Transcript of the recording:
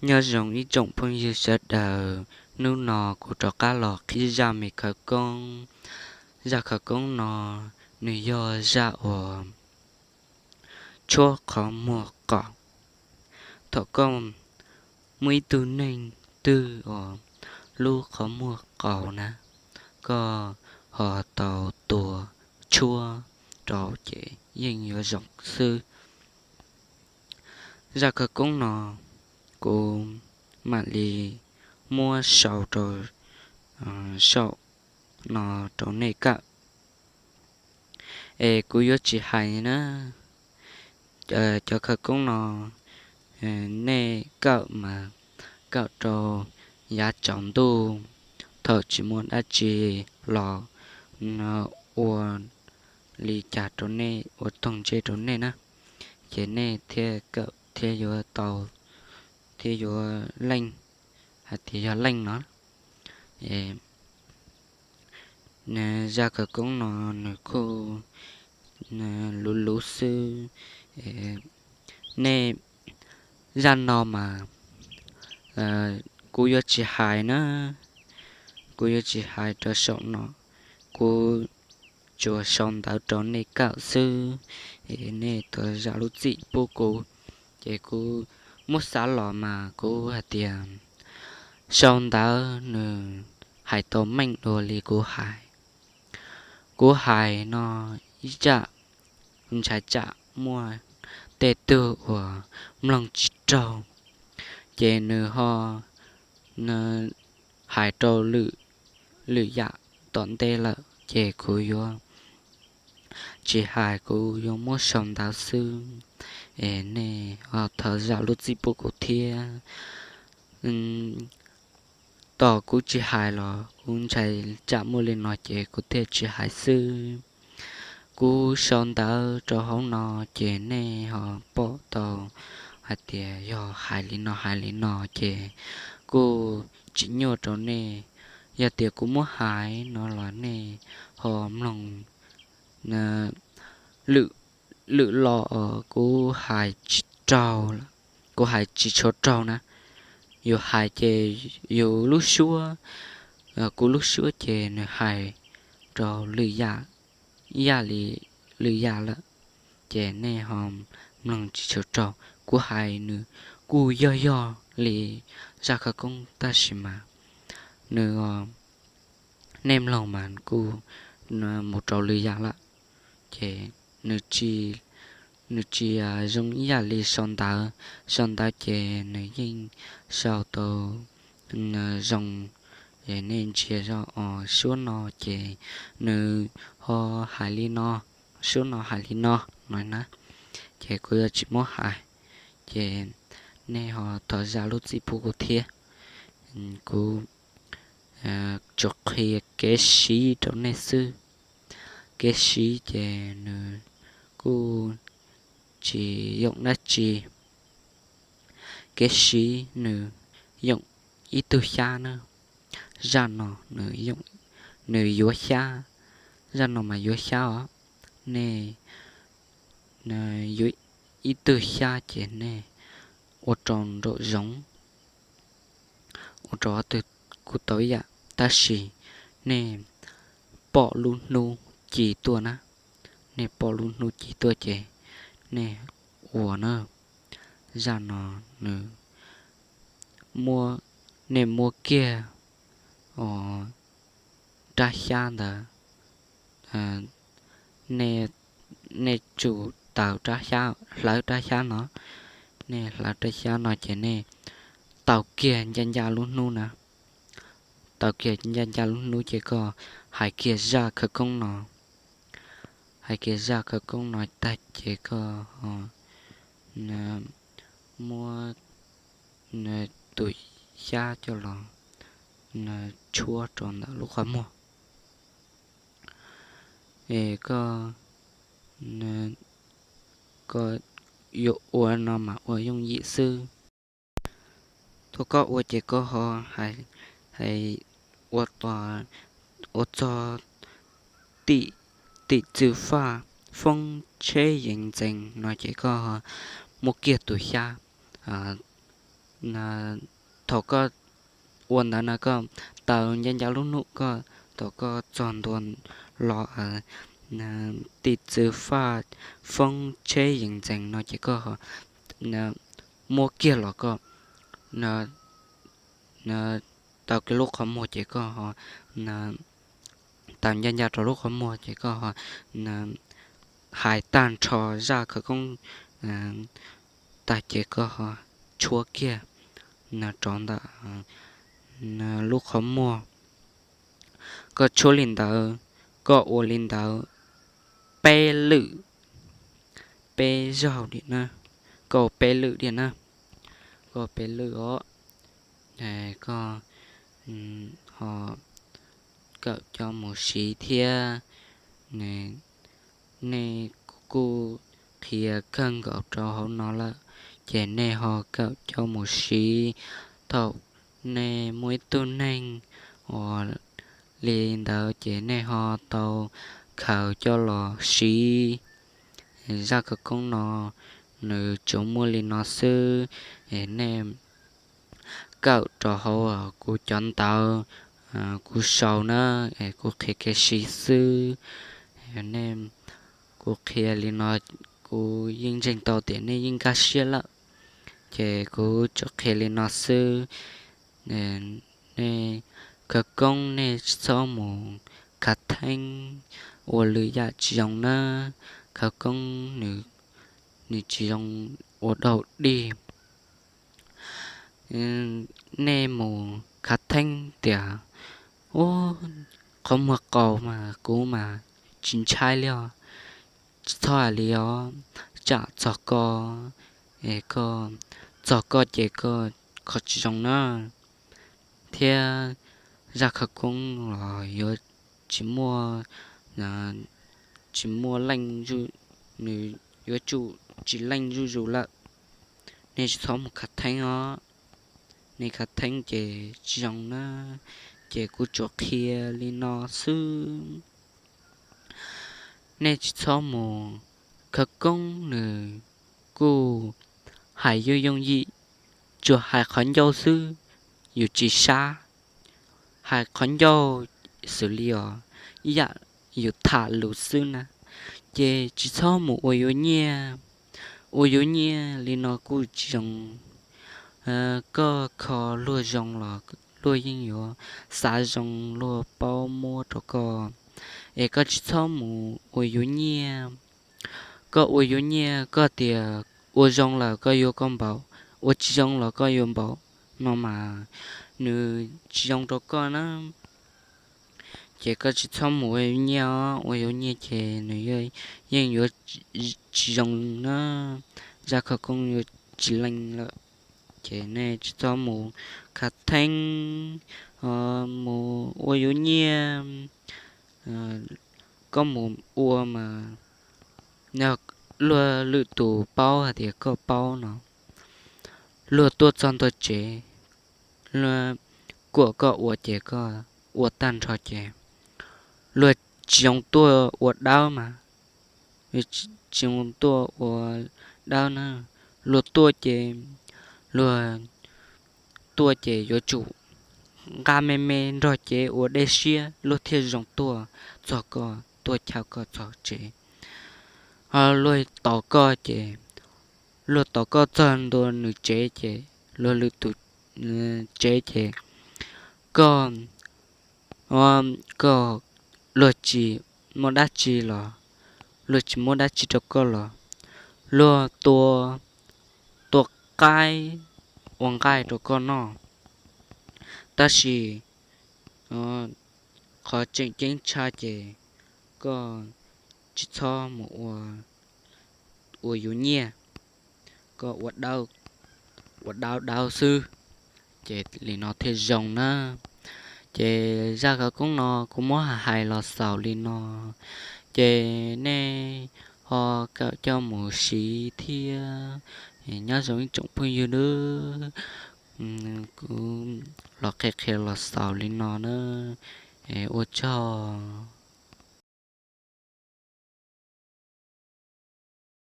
Nyob zoo ib tsoom phooj ywg sawv daws, hnub no kuv rov qab los qhib zaj me khawv koob. Zaj khawv koob no nws yog zaj uas tshuab qhov muag qaus. Thaum koj muaj ib tug neeg twg uas lub qhov muag qaus na, koj ho tau tua tshuab rau ces yeej yuav zoo xwb. Zaj khawv koob no kuv mam li muab sau rau saum no rau nej kawm. Es kuv yuav tsis hais na, cov khawv koob no nej kawm mas kawm rau yav tsaus ntuj, thaum tsis muaj dab tsi los ua li cas rau nej, ua toog ntsej rau nej na, ces nej thiaj kawm thiaj yuav tau, thiaj yuav leej, hais tias yog leej no. Zaj khawv koob no nws kuj luv luv xwb. Nej, zaj no mas kuv yuav tsis hais na, kuv yuav tsis hais rau saum no, kuv tsuas sau ntawv rau nej kawm xwb. Nej tuav zam lub txim pub kuv, ces kuv muab xav los mas kuv hais tias sau ntawv nws hais tau meej dua li kuv hais. Kuv hais no ib tsam ntshai tsam muaj tej tug uas mloog tsis raug, ces nws ho hais rau lwm yam tom ntej lawm, ces kuv yuav tsis hais, kuv yuav muab sau ntawv xwb. Es nej ho thov zam lub txim pub kuv thiab. Tom kuv tsis hais los kuv ntshai tsam muaj li no ces kuv thiaj tsis hais xwb. Kuv sau ntawv rau hauv no ces nej ho pom tau hais tias yog hais li no hais li no ces kuj tsis nyuaj rau nej. Yog tias kuv muab hais no los nej ho mloog lwm, lwm lo kuv hais tsis raug, kuv hais tsis tshua raug na. Yus hais ces yus lub suab, kuv lub suab ces nws hais rau lwm yam, ib yam li lwm yam lawm, ces nej ho mloog tsis tshua raug. Kuv hais nws kuj yog yog li zaj khawv koob tab sis mas nws, nej mloog mas kuj mus rau lwm yam lawm, ces nws tsis, nws tsis zoo ib yam li sau ntawv. Sau ntawv ces nws yeej sau tau zoo, es nej ntsia zoj os, suab no ces nws ho hais li no, suab no hais li no no na, ces kuv yuav tsis muab hais, ces nej ho thov zam lub txim pub kuv thiab. Kuv tsuas qhia kev siv rau nej xwb. Kev siv ces nws kuj tsis yoom dab tsi. Kev siv nws yoom ib tug xyab na. Zaj no nws yuav xyab, zaj no mas yuav xyab os. Nej yuav ib tug xyab ces nej ua rau nraum zoov, ua rau ob tug kuj tau ib yam, tab sis nej pom lub hnub ci tuaj na, nej pom lub hnub ci tuaj ces nej ua na. Zaj no nws muab, nej muab kiag rab xyab ntawd, nej tsum taws rab xyab, hlawv rab xyab no, nej hlawv rab xyab no ces nej taws kiag ncaj ncaj lub hnub na, taws kiag ncaj ncaj lub hnub ces koj hais kiag zaj khawv koob no, hais kiag zaj khawv koob no tag ces koj muab tus xyab coj los tshuab rau ntawm lub qhov muag. Es koj, koj yuav ua no mas ua yooj yim xwb. Thaum koj ua ces koj ho hais, hais ua, ua txog tim, tim txwm faj foob tsheb yees ntxees no ces koj ho muab kiag tus xyab thaum koj ua ntawd no koj taws ncaj ncaj lub hnub koj, thaum koj txog ntua los tim txwv faj foob tsheb yees ntxees no ces koj muab kiag los koj taws kiag lub qhov muag ces koj ho taws ncaj ncaj rau lub qhov muag ces koj ho hais tag nrho zaj khawv koob tag ces koj ho tshuab kiag rau ntawm lub qhov muag. Koj tshuab li ntawd, koj ua li ntawd peb lwm, peb zaug diam na, koj ua peb lwm diam na, koj ua peb lwm os. Koj ho kawm coj mus siv thiab. Nej kuj qhia kawg nkaus rau hauv no lawm, ces nej ho kawm coj mus siv. Thaum nej muaj ib tug neeg uas li ntawd ces nej ho tau khaws coj los siv. Zaj khawv koob no nws tsuas muaj li no xwb. Nej kawm rau hauv kuv cov ntawv kuv sau na, kuv qhia kev siv xwb. Nej, kuv qhia li no, kuv yeej ntseeg tau tias nej yeej nkag siab lawm, ces kuv tsuas qhia li no xwb. Nej khawv koob nej tsis txhob mus khav theeb ua lwm yam tsis zoo na. Khawv koob nws tsis zoo ua dau dig. Nej mus khav theeb tias, u, qhov muag qaus mas kuv mas tsis ntshai li os, tsis txhob hais li os, tsam txog koj, koj, txog koj ces koj kho tsis zoo na. Thiab zaj khawv koob los yuav tsis muaj, tsis muaj leej, nws yuav tsum tsis leej zuj zus lawm. Nej tsis txhob mus khav theeb os, nej khav theeb ces tsis zoo na, ces kuv tsuas qhia li no xwb. Nej tsis txhob mus, khawv koob nws kuj hais yooj yooj yim, tsuas hais qhov ncauj xwb, yus tsis sab, hais qhov ncauj xws li os, ib yam yus tham lus xwb na, ces tsis txhob mus ua yuav nyiaj. Ua yuav nyiaj li no kuj tsis zoo. Koj kho luag zoo los luag yeej yuav xav zoo, luag paub muab rau koj, es koj tsis txhob mus ua yuav nyiaj. Koj ua yuav nyiaj koj tias ua zoo lawm koj yuav koj npaum, ua tsis zoo los koj yuav npaum, no mas nws tsis zoo rau koj na. Ces koj tsis txhob mus ua yuav nyiaj os, ua yuav nyiaj ces nws yeej yuav tsis zoo na, zaj khawv koob yuav tsis leej lawm. Ces nej tsis txhob mus khav theeb, mus ua yuav nyiaj. Koj mus ua mas luag lwm tus paub hais tias koj paub no, luag tuaj txog ntua tsev, luag kuam koj ua ces koj ua tag nrho ces luag tsis zoo tuaj ua dawb mas, tsis zoo tuaj ua dawb na, luag tuaj ces, luag tuaj ces yuav tsum nqa me me nrog cev ua dej siab luag thiaj zoo tuaj txog koj, tuaj chaw koj txog tsev. Ho luag tos koj ces, luag tos koj txog ntua nws tsev ces, luag lwm tus tsev ces, koj, koj, luag tsis muaj dab tsi los, luag tsis muab dab tsi rau koj los, luag tua, tua qaib ua nqaij rau koj noj. Tab sis qhov tseem ceeb tshaj ces koj tsis txhob mus ua, ua yuav nyiaj, koj ua dawb, ua dawb dawb xwb, ces li no thiaj zoo na. Ces zaj khawv koob no kuv muab hais los xaus li no, ces nej ho kawm coj mus siv thiab. Nyob zoo ib tsoom phooj ywg nawb, kuv los qhia qhia los xaus li no na, ua tsaug.